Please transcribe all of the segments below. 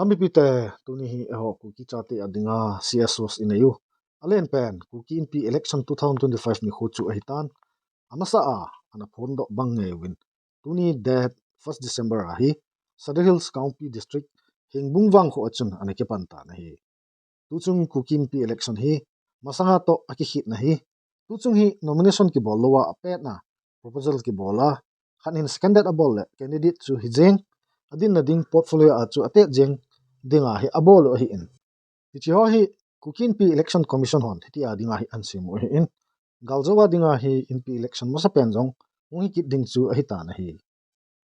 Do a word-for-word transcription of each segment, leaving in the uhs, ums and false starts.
Mipite, tuni hi eiho Kuki chate a dinga C S Os inei u, alen pen Kuki Inpi election two thousand twenty-five nikho chu ahitan. Amasa a ana phondoh bang ngeiyuvin, tuni date first December a hi Sadar Hills Kangpokpi District, Hengbung vangkho a chun ana kipan tan ahi. Tuchung Kuki Inpi election hi masanga toh akikhitna hi, tuchung hi nomination kibol louva apetna proposal kibol a, khat in seconded abol le candidate chu hijeng, adinna ding portfolio a chu atet jeng dinga hi abol u ahin. Hiche ho hi Kuki Inpi Election Commission hon hitia dinga hi ahin semu ahin. Galjou a dinga hi Inpi election masapen jong hung hikit ding chu ahitan ahi.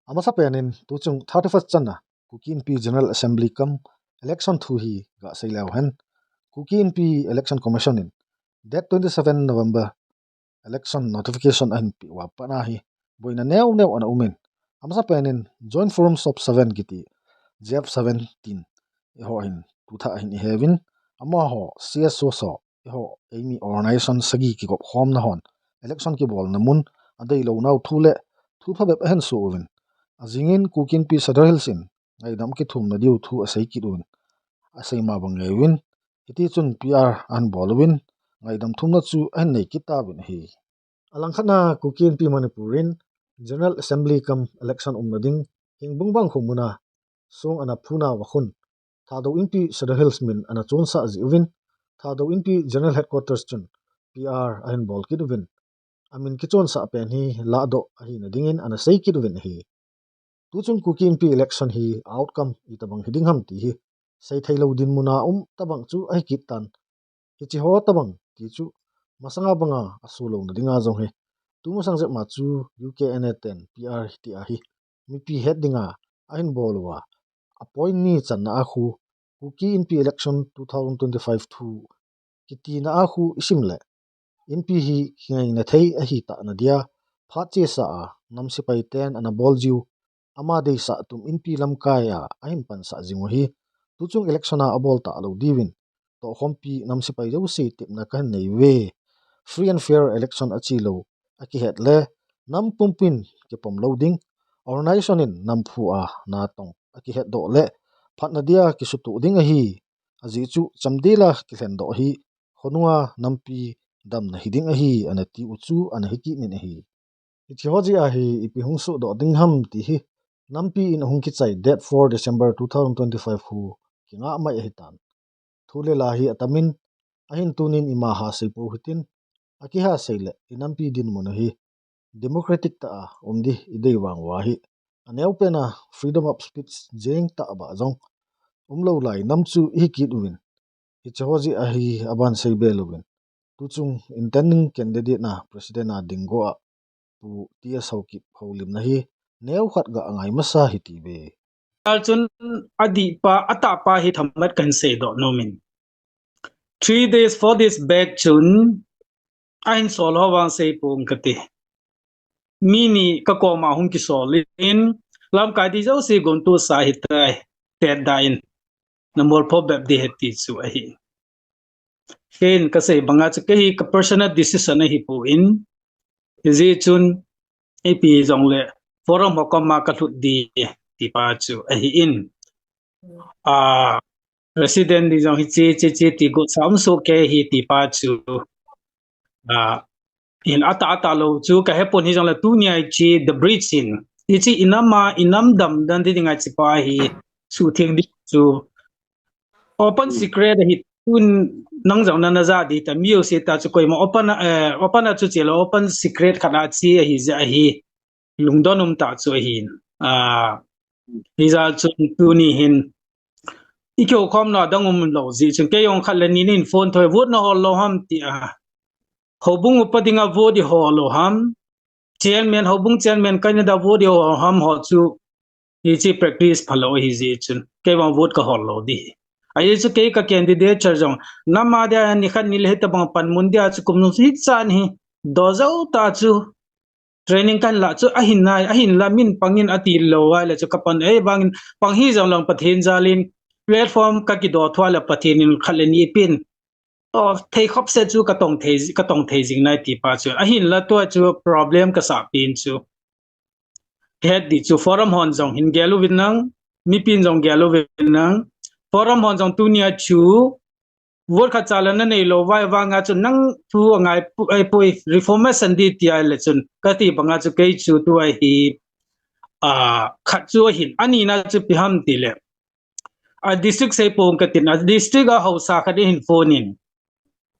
Amasapen in tuchung thirty-first channa Kuki Inpi General Assembly cum election thu hi gasei leu hen, Kuki Inpi Election Commission in date twenty-seven November election notification ahin peh uva pat a hi boina neo neo ana umin, amasapen in Joint Forums of Seven kiti, J F seventeen, eiho hin tutha ahin iheuvin, amaho C S Os ho, eiho eimi organization sagi kigop khomna hon election kibolna mun adeilounau thu le thu phabep ahin soh uvin, ajingin Kuki Inpi Sadar Hills in ngaidam kithumna diu thu asei kit uvin, asei ma bang ngeiyuvin, hitichun P R ahin bol uvin, ngaidam thumna chu ahin nei kit tauvin ahi. Alangkhatna Kuki Inpi Manipur in General Assembly cum election umna ding Hengbung vangkho muna song ana phunauva khun, Thadou Inpi Sadar Hills min ana chonsah jeh uvin, Thadou Inpi General Headquarters chun P R ahin bol kit uvin, amin kichonsah pen hi lahdoh ahina dingin ana sei kit uvin ahi. Tuchung Kuki Inpi election hi outcome itobang hiding ham ti hi seithei lou dinmuna um tobang chu ahi kit tan. Hiche ho tobang ti chu masanga banga asoh louna dinga jong hi, tumasang jep ma chu U K N A ten P R hitia hi mipi het dinga ahin bol uva, a point ni channa a khu, Kuki Inpi election two thousand twenty-five thu kitina a khu isim le, Inpi hi kingaina thei ahitah na dia phat chesa a nam sepai ten ana bol jiu, ama deisah tum Inpi lamkai a ahin pansah jing u hi, tuchung election a abol talou diuvin tohkhompi nam sepai jouse tepna kahin nei uve. Free and fair election ache lou akihet le, nam pumpin kipom lou ding, organization in namphu a natong akihet doh le, phatna dia kisutoh ding ahi. Ajeh chu chamdel a kilhen doh hi khonunga nampi damna hiding ahi, ana ti u chu ana hi kit in ahi. Hiche ho jeh a hi ipi hung sohdoh ding ham ti hi nampi in ahung kichai date four December two thousand twenty-five khu kingah mai ahitan. Thu le la hi atamin, ahin tunin ima ha sei pou hitin, akiha sei le inampi dinmun u hi democratic tah a um di idei vang uva hi, aneo pen a freedom of speech jeng tah bah jong umlou lai nam chu ihi kit uvin, hiche ho jeh a hi aban sei be louvin, tuchung intending candidate na president a ding go a Pu T S Haokip houlimna hi neokhat ga angai masa hite. Chun adihpa, atahpa hi themkhat kahin seidoh nomin, three days, four days back chun ahin sol ho vang sei ponge kati. Mi ni kakoma hung kisol in, lamkai ding jouse gontohsa hitai, tetda in, namolpho bep ding ahi ti chu ahi. Keiin kasei banga chu kei hi ka personal decision ahipon, hijeh chun ipi jongle forum ho koma kalhut ding tipa chu ahin. Ah, president ding jong hiche, hiche, hiche ti gotsa umsoh kei hi tipa chu, ah, in atah, atah lou chu kahepon, hijongle tunia hiche The Bridge in hiche inam a, inam damna ding a hichepa hi suhtheng ding chu open secret ahi. Tun nang jong nana ja ding ta, mi jouse ta chu koima open, eh, open a chu chelou, open secret khat a che ahijeh ahi, lungdon umtah chu ahin. Ah, hijeh chun tuni hin ikihoukhomna dang umlou jeh chun kei jong khat le ni in phone thoi, vote nahol lou ham tia, houbung upa dinga vote ihol lou ham, chairman, houbung chairman kana dinga vote ihol lou ham ho chu hiche practice phalou ahijeh chun kei vang vote kahol lou ding. Ajeh chu kei ka candidature jong nama dia nikhat nile hitobang panmun dia chu kum nung hichan hi doh jou tah chu training kahin lah chu ahin nai, ahinla min pangin atilou ahile chu kapan, ei bangin pang hijongleng Pathen jalin platform kakidoh thua le Pathen in khat le ni ipin, toh thei khopset chu katong thei, katong thei jing nai tipa chu ahinla tua chu problem kasahpen chu. Het ding chu forum hon jong hin gel uvin lang, mipin jong gel uvin lang, Forum hon jong tunia chu vote khat cha la nanei lou vai vanga chu nang thu angai pu-, ai pui reformation di tia le chun kati banga chu kei chu tua hi, a, khat chu ahin, anina chu ipi ham tile, a district sei pong katin, a district a haosa khat in hin phone in,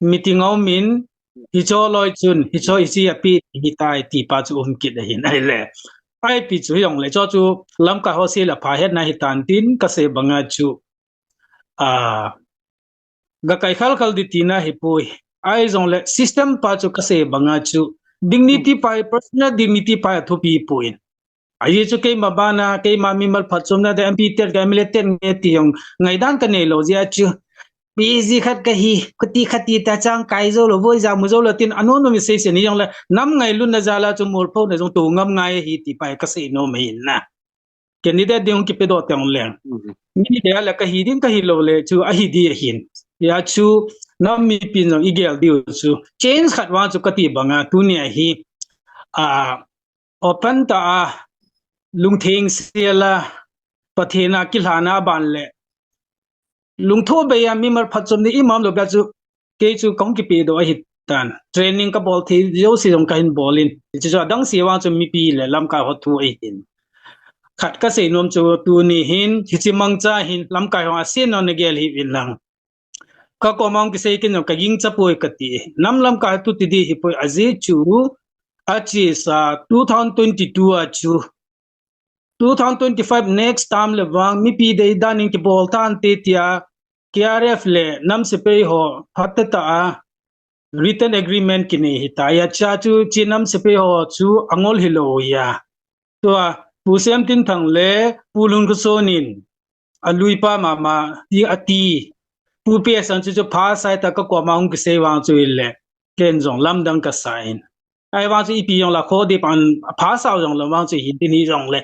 meeting a um in, hicho loi chun hicho hichi api hitai ti pa chu um kit ahin, ahile ipi chu hijongle chu chu lamkai ho sei le pha hetna hitan tin kasei banga chu, a, ga kai khal khal di tina hipoi. Ahijongle system pa chu kasei banga chu dignity pa hi, personal dignity pa hi athupi poi. Ajeh chu keima bana, keima mimal phatchomna de M P tet ka M L A tet nge ti jong ngaidan kanei lou jeh a chu, busy khat kahi, khuti khati ta chang kai jou lou, voi jamu jou lou tin anonymization hijongle nam ngailutna jal a chu molphona jong to ngam ngai ahi ti pa hi kasei nom ahin na. Candidate ding hung kipedoh teng leng, mi le le kahi ding kahi lou le chu ahi di ahin. Hia chu nam mipin jong igel diu chu change khat vang chu kati banga tunia hi, a, open tah a, lungtheng sel a, Pathen a kilhana ban le lungtho bei a mimal phatchomna imacha lou bia chu kei chu kahung kipedoh ahitan. Training kabol thei jouse jong kahin bol in, hiche chu adang se vang chu mipi le lamkai ho thu ahin. Khat kasei nom chu tuni hin hiche mangcha hin lamkai ho asen nom nagel hih uvin lang, kakoma hung kisei kin jong kagingcha poi kati. Nam lamkai thu ti di hipoi, ajeh chu achesa two thousand twenty-two a chu two thousand twenty-five next term le vang mipi deidan in kibol tante tia K R F le nam sepai ho phatah tah a written agreement kinei hitai, hichea chu hiche nam sepai ho chu angol hilou hia. Tua Pu Semtinthang le Pu Lunkhoson'in aluipa mama ti ati. Pu P S Sangchu chu phasah tah kakoma hung kisei vang chu hile ken jong lamdang kasa in, ahivang chu ipi jong la kho di pan phasah jong lou vang chu hin tin hijongle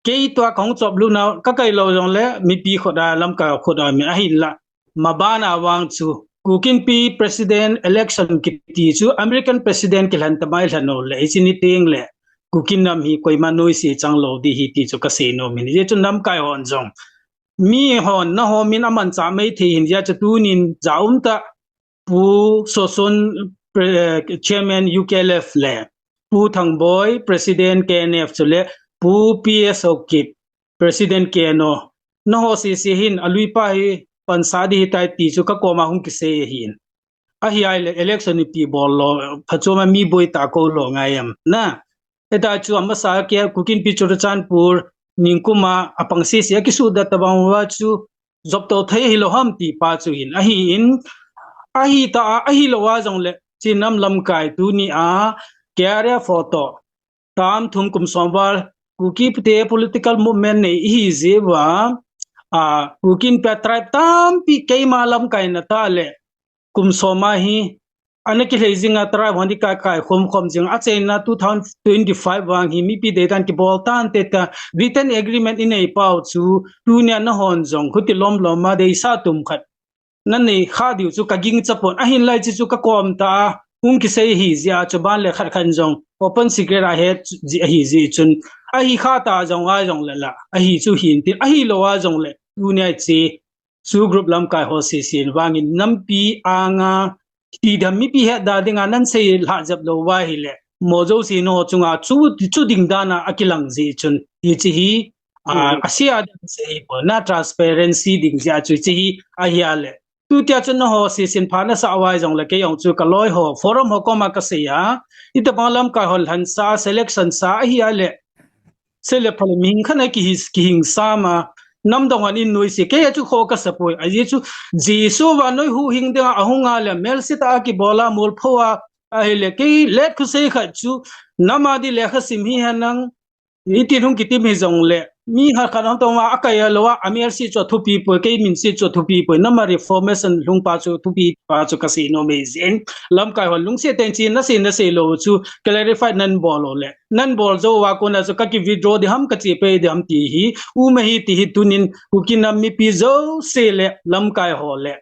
kei tua kahung choplutna kakai lou jongle mipi khut a, lamkai khut a min ahinla, mabana vang chu Kuki Inpi president election kiti chu American president kilhen tamai lhen u le hiche ni tengle Kuki nam hi koima noise chang lou di ahi ti chu kasei nom in, hijeh chun lamkai hon jong, mihon nangho min amanchah mai thei hin jeh a chu tunin jaum tah Pu Soson, pre-, chairman U K L F le Pu Thangboi president K N F chule Pu P S Haokip president K N O, nangho sese hin aluipa hi pansah di hitai ti chu kakoma hung kisei ahin. Ahile election ipi bol lou, phachom a mi boi tah kou lou ngai em na. Hita chu amasa Kuki Inpi Churachandpur ningkum a apang sese akisuhdat tabang uva chu jopto thei hilou ham ti pa chu hin ahin, ahitah a, ahilou a jongle hiche nam lamkai tunia K R F ho toh tam thum kum som val Kuki te political movement nei ihi jeh uva, a, Kuki Inpi a tribe tampi keima lamkai na tah le kum som a hi ana kilhei jing a, tribe hon hi kaikai khom khom jing a, achaina two thousand twenty-five vang hi mipi deidan kibol tante tia written agreement inei pau chu tunia nahon jong khuti lom lom a deisah tum khat nanei kha diu chu kagingcha pon, ahinla hiche chu kakom tah a hung kisei ahi jeh a chu ban le khat khat in jong open secret a het jeh ahi jeh chun, ahi kha ta jong a jongle la ahi chu hin tin, ahilou a jongle tunia hiche Shu group lamkai ho sesen vangin nampi anga tidam mipi hetda dinga nansei lhah jep lou uva ahile, mo jouse nangho chunga chu, chu ding dan a akilang jeh chun hiche hi, a, asia ding sei hi poi, na transparency ding jeh a chu hiche hi ahile, tutia chu nangho sesen pha nasah uva jongle kei jong chu kaloi ho, forum ho koma kasei a, hitobang lamkai ho lhansah, selection sa ahile, sei le phale mihing khat a kihi, kihing sam a, namdang hon in noise, kei a chu kho kasa poi, ajeh chu Jesu vannoi huhhing dinga ahunga le, melsetah a kibola, molpho a, ahile kei let khosei khat chu, nam a di lekha sim hihen lang, iti hung kitim hijongle, mi khat khat hung tonga akai a lou a, amelse chu athupi poi, kei minse chu athupi poi, nam a reformation lhung pa chu thupi pa chu kasei nom e jeh in, lamkai hon lungset tah in hiche nasei, nasei lou chu clarify nanbol u le, nanbol jou uva kona chu kaki withdraw ding ham, kache pei ding ham ti hi um ahi ti hi tunin Kuki nam mipi jouse le lamkai ho le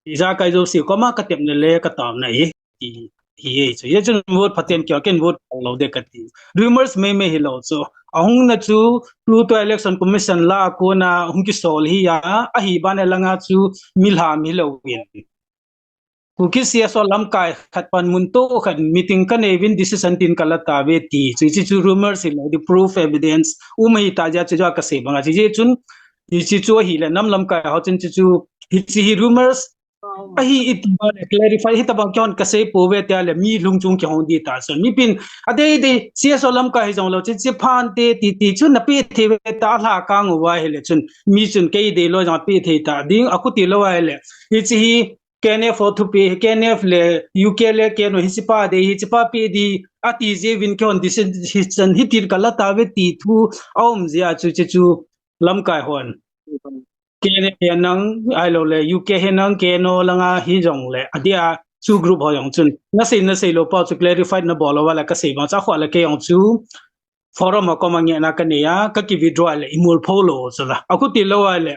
ijakai jouse koma katepna le kataona ahi ti. kiti e chu. Hichun vote phaten kio ken vote lo de kati. Rumors meimei hilou chu. Ahung na chu, tu tu Election Commission lah a kona hung kisol hi a, ahi ban a langa chu mi lham hilou in. Kuki C S O lamkai khat pan mun to khat meeting kanei uvin decision tin kala tauve ti. Chu hiche chu rumors hilou, the proof evidence um hita jeh a chu kasei banga. Hiche chun, hiche chu ahile nam lamkai ho chun hiche chu, hiche hi rumors ahi iti ba le clarify hita bang kihon kasei pouve tia le mi lung chung kihong di ta chun. Mipin, adei dei, C S O lamkai hijong lou, hiche, hiche phan te ti ti chun na pe thei ve ta lha kang uva hile chun. Mi chun kei dei lou jong pe thei ta ding, akhuti lou ahile. Hiche hi K N F ho thupi, K N F le U K le K N O hiche pa dei, hiche pa pe di, ati jeh uvin kihon decision hiti kala tauve ti thu aum jeh a chu hiche chu lamkai hon. K N F hi nang, ahilou le, U K hi nang, K N O langa hijong le, adia, chu group ho jong chun. Nasei, nasei lou pa chu clarify nabol lou va le, kasei bang cha khua le kei jong chu. Forum a koma ngehna kanei a, kaki withdraw le, imol pho lou chu la. Akhuti lou a le,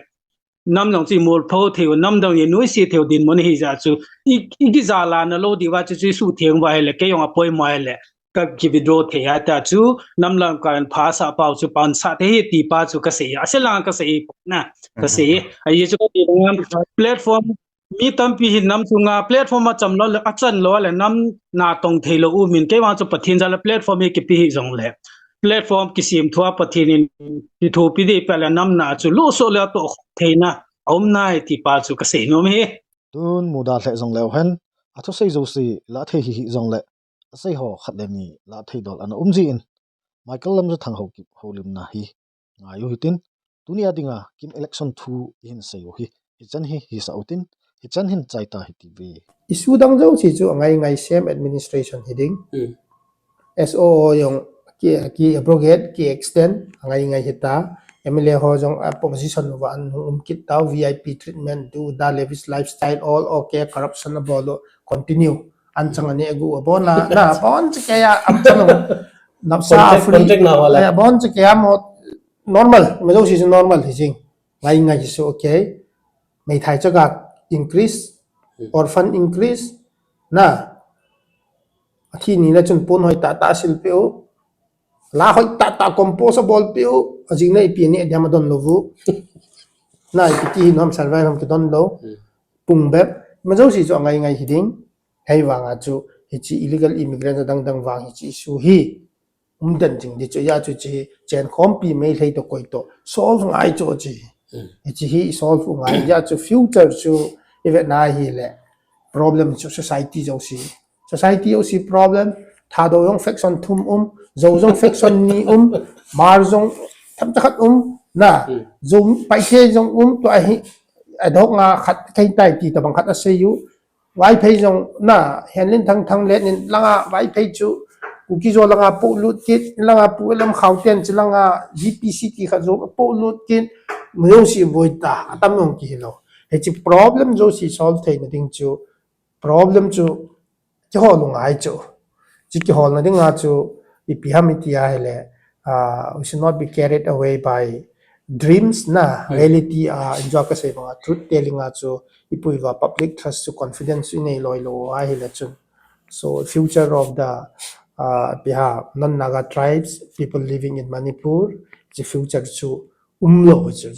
nam jong chu imol pho thei u, nam jong inoise thei u dinmun hi jeh a chu. I, ikijala na lou diuva chu chu isuh theng uva hile, kei jong apoimo le. Kaki withdraw thei a ta chu, nam lamkai hon phasah pau chu pansah thei hi ti pa chu kasei, ase lang kasei na, kasei. Ahi chu kati bang platform, mi tampi hin nam chunga platform acham lou le, achan lou le, nam na tong thei lou u min, kei vang chu Pathen jal a platform hi kipe hijong le. Platform kisem thua Pathen in kithopi dei pa le nam na chu luso le to theina, aum nai ti pa chu kasei nom e. Tun muda lheh jong leu hen, athusei jouse la thei hi hijong le. Asei ho khat le ni la thei dol ana um jin. Michael Lamjathang Haokip houlimna hi ngai u hitin, tunia dinga Kim election thu ihin sei u hi, hichan hi hisah utin, hichan hin chai ta hiti ve. Issue dang jouse chu angai ngai same administration hiding. S O O jong ki, ki abrogate, ki extend, angai ngai hita. M L A ho jong a position uva an hung um kit tau, V I P treatment, do the lavish lifestyle, all okay, corruption abol u, continue. An chang ani agu abon na, na, bon che kei a, am chang napsa contract, free. Contract na wala. Eh, bon che kei a mo, normal, ma jouse chu normal hi jing. Ngai ngai hi chu okay. Meithai chaga increase, orphan increase, na. Athi ni na chun pon hoi tah tah sil peh u. La hoi tah tah compose abol peh u. Ajing na ipi ni adiam adon lou u. Na ipi ti hi nom survive nom kidon lou. Pung bep. Ma jouse chu angai ngai hiding. Hei vang a chu, hiche illegal immigrant adang dang vang hiche issue hi. Um den jing di chu, hijeh chu hiche hi chenkhompi Meitei to koi to solve ngai chu hiche. Hiche hi solve u ngai, hijeh chu future chu ivet na hile problem chu society jouse. Society jouse problem, Thadou jong faction thum um, Zou jong faction ni um, Hmar jong themcha khat um, na, Zou Paite jong um, tua hi, adok nga khat kei tai ti tabang khat asei u, Vaiphei jong na, Henlin Thangthang le nin langa Vaiphei chu, Kuki-Zo langa polut kit, langa Pu Lamkhaoten chu langa G P C ti khat jong polut kit, ma jouse boi ta, atam jong kihilou. Hiche problem jouse solve theina ding chu, problem chu, kihol u ngai chu. Chu kiholna dinga chu, ipi ham iti ahile, ah, we should not be carried away by dreams na, reality a, injo kasei banga, truth telling a chu, ipi uva public trust chu confidence chu inei loi lou ahile chun. So, future of the, uh, ipi ham, non-Naga tribes, people living in Manipur, hiche future chu umlou chu.